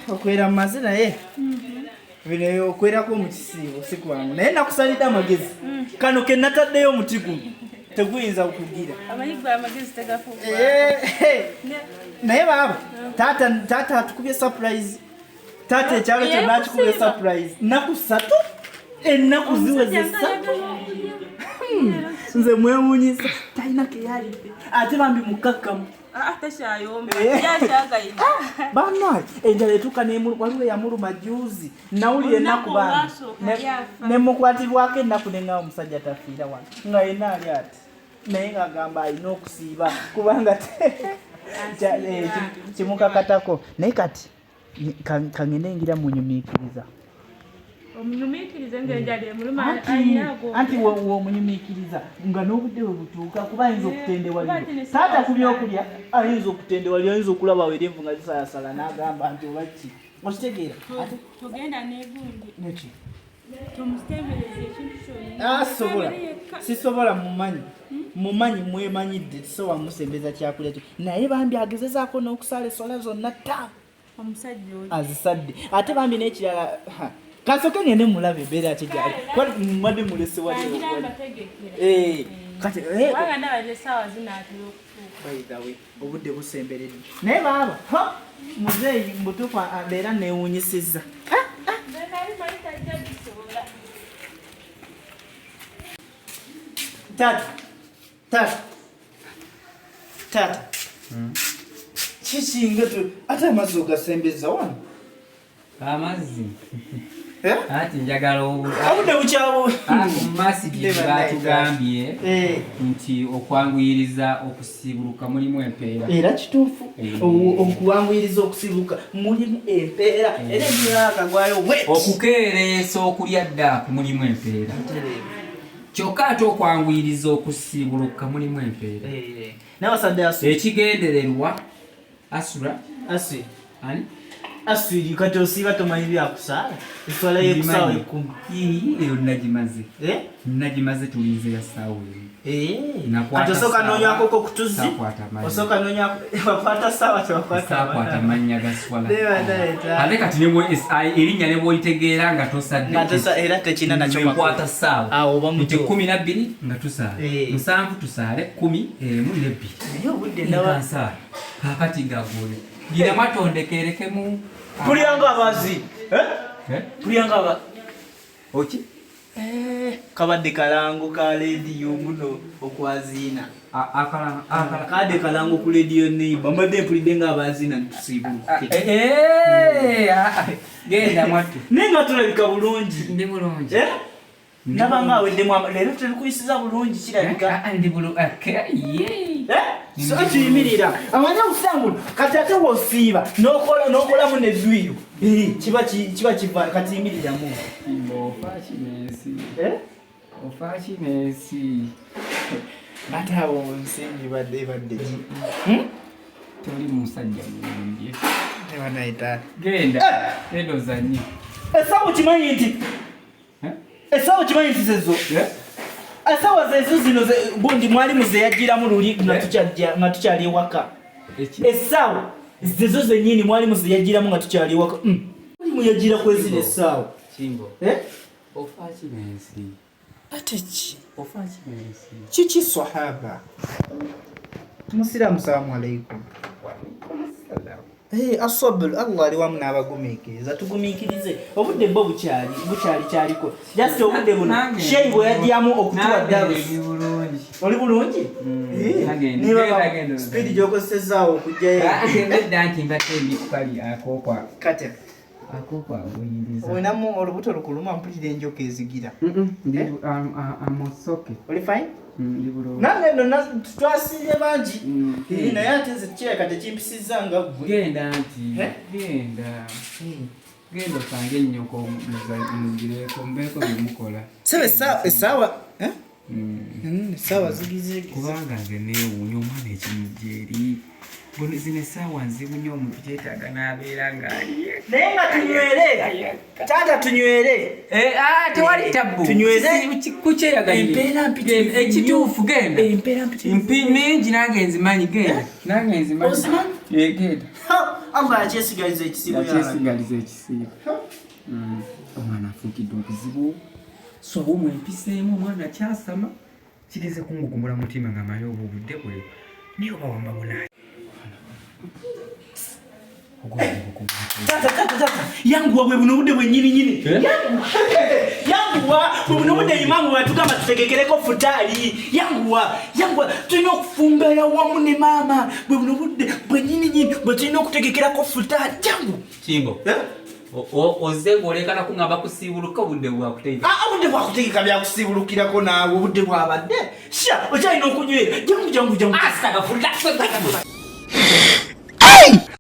Okwera mumaze naye bino okwerako mu kisiibo si kwangu naye nakusalidde amagezi kano ke nataddeyo omuti guno teguyinza kukugira. Naye baaba taata taata atukubye surprise. Taata ekyalo kyonna akikubye surprise. Nnaku ssatu ennaku ziweze ssatu. Nze mwewuunyisa talina keyalidde ate bambi mukkakkamu. Banaye enjala etuuka waliwo eyamuluma juzi nawulira ennaku bambi nemukwatirwako ennaku nengawo omusajja tafiira wano nga yenna ali ati naye ng'agamba alina okusiiba kubanga kimukakatako naye kati kangende ngira munyumiikiriza. Omunyumiikirize ng'enjala emuluma. Anti womunyumiikiriza nga n'obudde bwe butuuka kuba ayinza okutendewalirwa taata ku byokulya ayinza okutendewalirwa ayinza okulaba awo erinvu nga zisalasala n'agamba nti oba ki okitegeera. Togenda n'egundi neki tomusembereza ekintu kyonna. Sobola sisobola mumanyi mumanyi mwemanyidde tisobola musembeza kyakulya kyo naye bambi agezezaako n'okusala eswala zonna ttaano omusajja oyo azisadde ate bambi n'ekirala kasooke ngende mulabe embeera ki gyali mbadde mulese wali. Agira mbategekera. Kati kubanga ndaba essaawa zinaatera okutuuka. By the way obudde busemberedde naye baaba muzeeyi mbutuufu abeera neewuunyisizza. Nze nali manyi tajja bisobola. Taata taata taata kikinga ate amazzi ogasembeza wano. Amazzi anti njagala obudde bukyabu. Mu masigi batugambye nti okwanguyiriza okusiibuluka mulimu empeera. Era kituufu okuwanguyiriza okusiibuka mulimu empeera era empeera akagwayo. Okukeereesa okulya ddaaku mulimu empeera kyokka ate okwanguyiriza okusiibuluka mulimu empeera. Ekigendererwa asura asiri ani asiri kati osiiba tomanyi byakusaala eswala yekusaawa 10. Eyo nagimaze nagimaze tulinze ya ssaawa emu. Kati osooka nonywakoko kutuzi osooka nonywako bakwata ssaawa tebakwata mannya ga swala ate kati erinnya ne bwolitegeera nga tosadde era tekina nakyo nkwata ssaawa nti 12 nga tusaala 7 tusaale 10 emu nebbiri naye obudde ndaba nsaala kakati gagole gira matondekerekemu tulyanga abazi tulyanga aba oki kabadde kalango ka lediyo muno okwaziina kadde kalango ku lediyo neiba mbadde mpulidde nga abaziina ntusiibulukuke. Genda mwattu. Naye nga tulabika bulungi. Ndi bulungi. Ndaba nga aweddemu leero tetukuyisiza bulungi kirabika. Ndi bulungi. So tuyimirira amanya obusiraamu kati ate wosiiba n'okolamu nedwiro kiba kiva kati yimiriramu. Ofaaki n'ensi ofaaki n'ensi. Ate abo nsimbi badde badde ki? Toli musajja mulungi. Tebanaita. Genda genda ozanye. Essaawa okimanyi nti essaawa okimanyi nti zezo essaawa zezo zino gundi mwalimu ze yajjiramu luli nga tukyali ewaka. Essaawa zezo zennyini mwalimu ze yajjiramu nga tukyali ewaka. Mwalimu yajjira kwezina essaawa. Kimbo. Ofaaki n'ensi. Ate ki? Ofaaki n'ensi. Kiki swahaba? Musiraamu salaamu alaikum. Asabul Allah ali wamu n'abagumiikiriza tugumiikirize obudde bwo bukyali bukyali kyaliko just obudde buno sheyi bwe yajjamu okutuwa darusi. Oli bulungi? Speed gy'okozesezaawo okujjayo. Nedda nti mbadde ndi kukali akokwa. Kati Akokwanguyiriza. Olinamu olubuto lukuluma mpulira enjoka ezigira. Amosoke. Oli fine? Ndi bulungi. Nange nno twasiibye bangi naye ate nze kirabika tekimpisizza nga ggwe. Genda nti genda. Genda osange ennyoko mugireko mubeeko bye mukola. Sebe essaawa essaawa zigize. Kubanga nze neewuunya omwana ekimujja eri. Zino essaawa nzibu nnyo omuntu kyetaaga n'abeera ng'ali. Naye nga tunywere taata tunywere. Tewali tabbu. Tunyweze. Kukyeyagalira. Empeera mpitirivu. Ekituufu genda. Empeera mpitirivu. Mpi mingi nange nzimanyi genda. Nange nzimanyi. Ozimanyi? Genda. Allah yakyesigaliza ekisiibo. Yakyesigaliza ekisiibo. Omwana afuukidde obuzibu, so obumwe empiseemu omwana kyasama kigeze kungugumula mutima nga manyi obwo obudde bwe naye oba wamba bunaye. Tata, tata, tata, yanguwa, bwe buno obudde bwennyini nyini. Eh? Yanguwa, bwe buno obudde imaamu bwatugamba tutegekereko futaali. Yanguwa, yanguwa, tulina okufumbera wamu ne maama. Bwe buno obudde bwennyini nyini bwe tulina okutegekerako futaali. Jangu. Kimbo. Eh? Ozze ng'olekana kuŋŋamba kusiibuluka, obudde bwakutegeka. Ah, obudde bwakutegeka byakusiibulukirako naawe, obudde bwabadde sha okyalina okunywera. Jangu, jangu, jangu. Asitagafulira.